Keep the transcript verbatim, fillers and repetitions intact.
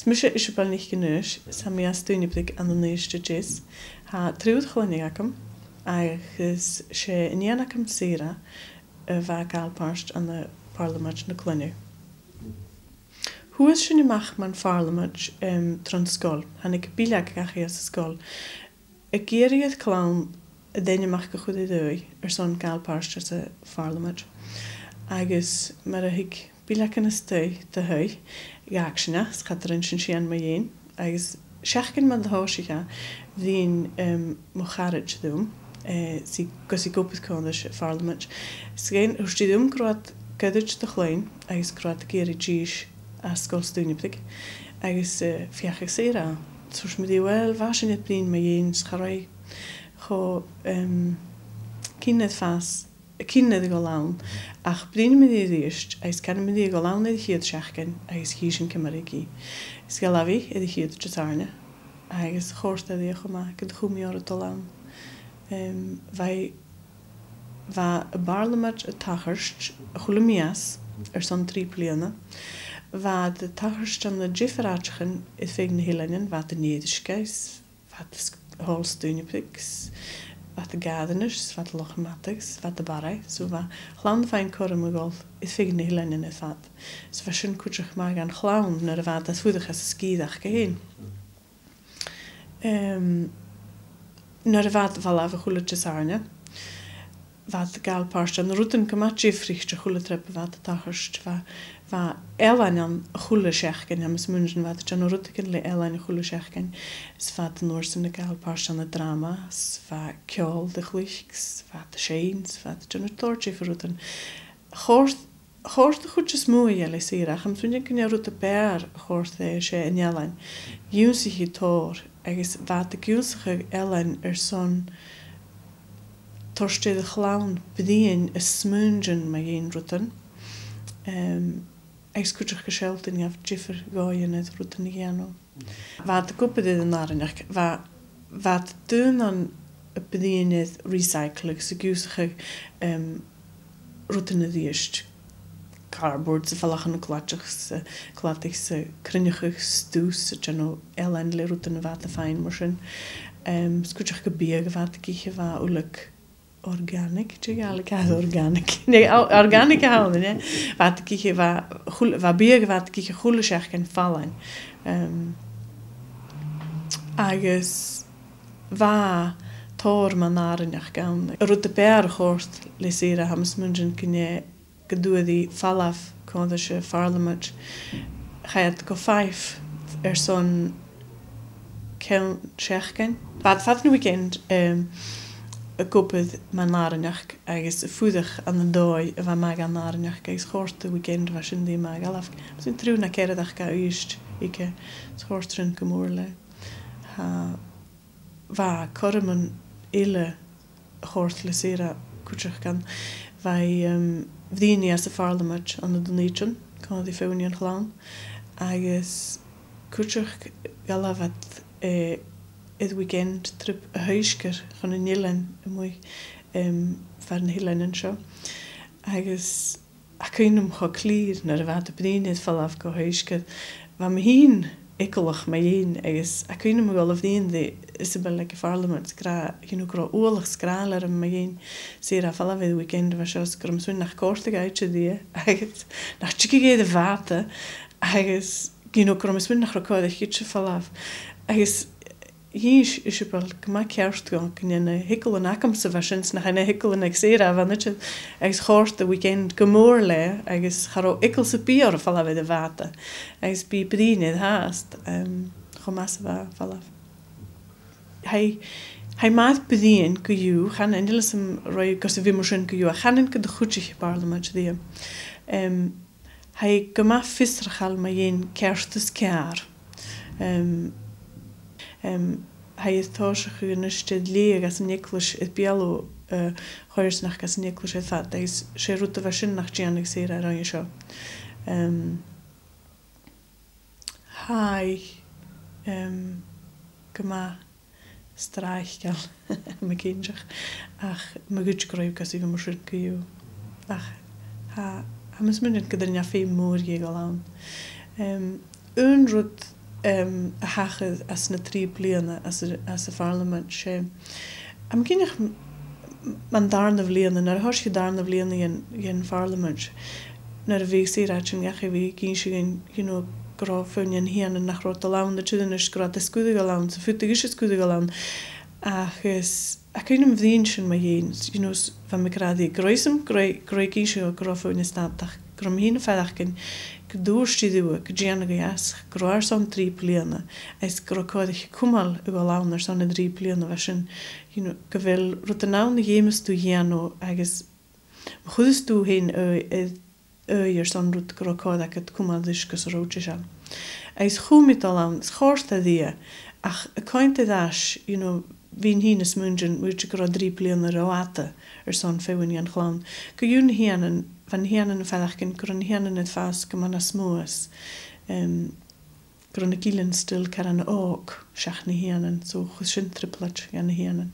Mise Iseabail NicAonghais, 's tha mi às Dùn Èideann ann an Uibhist a Deas. Tha triùir chloinne agam, agus 's e an nighean agam, Sarah, a bha a' gabhail pàirt ann am Pàrlamaid na Cloinne. Shuas sinn a-mach mun Phàrlamaid, em, tron sgoil. Thàinig bileag dhachaigh às an sgoil ag iarraidh air clann an t-ainm aca a chur air dòigh airson gabhail pàirt anns a' Phàrlamaid. Agus mar a thig bileagan a-staigh do thaigh, dh'fhàg sinn e, 's cha do rinn sinn sìon mu dheidhinn. Agus seachdain mun do thòisich e, bhruidhinn, em, mo charaid rium, eh, 's i, gus i ag obair còmhla ris a' Phàrlamaid. 'S e, thuirt i rium gun robh iad goirid do chloinn agus gun robh iad ag iarraidh dithis à Sgoil Steòrnabhaigh, agus, eh, feuch Sarah. Thuirt mi rithe, uill, bha sinn air bruidhinn mu dheidhinn, 's cha robh i cho, em, cinnteach air fàs, cinnteach air a dhol ann, ach bruidhnidh mi rithe a-rithist, agus canaidh mi rithe a dhol ann air a' chiad seachdain, agus chì sinn ciamar a thig i. 'S ghabh i air a' chiad Disathairne, agus chòrd e rithe cho math gun do chùm i orm a dhol ann. Em, bha i, bha am Pàrlamaid a' tachairt a h-uile mìos airson trì bliadhna. Bha iad a' tachairt ann an diofar àiteachan air feadh nan eilean, bha iad an Èirisgeigh, bha iad s-, Sgoil Steòrnabhaigh, bha iad an Càrthanais, bha iad Loch nam Madadh, bha iad am Barraigh, so bha a' chlann a' faighinn cothrom a dhol air feadh nan eilean air fad. So bha sin cuideachd math dhan chlann nuair a bha iad a' fuireach anns an sgìre aca fhèin. Em, nuair a bha iad a' falbh a h-uile Disathairne, bha iad a' gabhail pàirt ann an rudan gu math diofraichte a h-uile trip a bha iad a' tachairt. Bha, bha ealain ann a h-uile seachdain, tha mi a' smaoineachadh, bha iad a' dèanamh rudeigin le ealain a h-uile seachdain. Is bha iad an uair sin a' gabhail pàirt ann an dràma, is bha ceòl ri chluich, is bha iad a' seinn, is bha iad a' dèanamh tòrr diofar rudan. Chòrd, chòrd a' chuid as motha dheth le Sarah, ach tha mi a' smaoineachadh gur e an rud as fheàrr a chòrd dhi, 's e an ealain. Dh'ionnsaich i tòrr, agus bha iad ag ionnsachadh ealain airson toirt air a' chlann bruidhinn is smaoineachadh mu dheidhinn rudan. Em, agus cuideachd gun sealltainn dhaibh diofar dhòighean air rudan a dhèanamh. Bha iad ag obair air an àrainneachd, bha, bha iad daonnan a' bruidhinn air recycling, 's ag ionnsachadh, em, rudan a-rithist. Cardboard 's a' falach ann an cladach 's a' cladach 's a' cruinneachadh stuth 's a' dèanamh ealain le rudan a bha iad a' faighinn mar sin. Em, 's cuideachd gu biadh a bha iad ag ithe, bha uile organic, dè a' Ghàidhlig air organic? Nì, o-, organic a th' ann, nì? Bha iad ag ithe, bha a h-uile, bha biadh a bha iad ag ithe a h-uile seachdain fallain. Em, agus bha tòrr mun àrainneachd ann. An rud as fheàrr a chòrd le Sarah, tha mi a' smaoineachadh, gun e gun d' fhuair i falbh còmhla ris a' Phàrlamaid, chaidh iad gu Fife airson ceann seachdain. Bha iad fad na weekend, em, ag obair mun àrainneachd agus a' fuireach ann an dòigh a bha math dhan àrainneachd, agus chòrd an weekend a bha sin rithe math. Dh'fhalbh, 's ann triùir no ceathrar aca à Uibhist aige, 's chòrd sin gu mòr leatha. Tha, bha cothroman eile a chòrd le Sarah cuideachd. Bha i, em, bhruidhinn i anns a' Phàrlamaid ann an Dùn Èideann, còmhla ri feadhainn dhen chlann, agus cuideachd dh'fhalbh iad, eh, air weekend trip a Heisgeir chun nan eilean a-muigh, em, far nan eilean an seo. Agus tha cuimhn' agam cho clìor nuair a bha iad a' bruidhinn air falbh gu Heisgeir, bha mi fhìn eagalach mu dheidhinn, agus tha cuimhn' agam a dhol a bhruidhinn ri Iseabail aig a' Phàrlamaid, ag ràdh, you know, gun robh uallach sgràthail orm mu dheidhinn Sarah a' falbh air a' weekend a bha seo, 's gun robh mi a' smaoineachadh nach còrdadh e idir rithe, agus nach tigeadh i air a' bhàta, agus, you know, gun robh mi a' smaoineachadh nach robh còir aice idir falbh. Agus dh'innis Iseabail gu math ceart dhomh gun e na h-eagalan agamsa a bha sin, 's nach e na h-eagalan aig Sarah a bh' ann idir, agus chòrd an weekend gu mòr leatha, agus cha robh eagal sam bith oirre falbh air a' bhàta, agus bidh i a' bruidhinn air fhathast, em, cho math 's a bha i a' falbh. Tha i, tha i math air bruidhinn co-dhiù, chan eil fhios agam an robh i gus a bhith mar sin co-dhiù, ach chanainn gun do chuidich a' Phàrlamaid rithe. Em, tha i gu math fiosrachail mu dheidhinn ceart is ceàrr. Em, em, tha i air tòiseachadh a-nis air leughadh anns an eaglais, air beulaibh, eh, choimhearsnachd anns an eaglais air fad, agus 's e rud a bha sin nach dèanadh Sarah air an oidhche seo. Em, tha i, em, gu math straicheil, tha mi cinnteach, ach ma dh'fhaodte gun robh i gus a bhith mar sin co-dhiù. Ach tha, tha mi a' smaoineachadh gun do rinn e feum mòr dheth a dhol ann. Em, aon rud um, a thachair anns na trì bliadhna anns a', anns a' Phàrlamaid. 'S e, tha mi cinnteach m-, m-, mun dàrna bliadhna, nuair a thòisich an dàrna bliadhna dhen, dhen Phàrlamaid, nuair a bhiodh sibh ag ràdh sin dhachaigh, bhiodh ag innse dhuinn, you know, gun robh feadhainn dhen fhìrinn nach robh dol ann, no tuireanais gun robh iad a' sguir a dhol ann, 's am faodadh iad a sguir a dhol ann. Ach is, tha cuimhn' agam a' bhruidhinn sin mu dheidhinn, you know, s-, bha mi ag ràdh gun robh fhios agam, gun robh, gun robh iad ag innse gun robh feadhainn a' stad, ach gun robh mi fhìn a' faireachdainn gun tuirt iad riutha gun dèanadh iad iasg, gun robh iad airson trì bliadhna, is gun robh còir dhaibh cumail a' dol ann airson na trì bliadhna a bha sin, you know, gu bheil rudan ann a dh'fheumas tu dhèanamh agus ma chuireas tu fhèin aghaidh, aghaidh airson rud gun robh còir agad cumail ris gus an robh thu deiseil. Agus chùm mi dol ann, is chòrd e rium, ach a' coimhead air ais, you know, bhithinn fhìn a' smaoineachadh, bha e gu robh trì bliadhna ro fhada airson feadhainn dhen chlann. Co-dhiù na h-ìghnean, bha na h-ìghnean a' faireachdainn gun robh na h-ìghnean air fàs gu math nas motha is, um, gun robh na gillean still caran òg seach na h-ìghnean, so chuir sin trioblaid dha na h-ìghnean.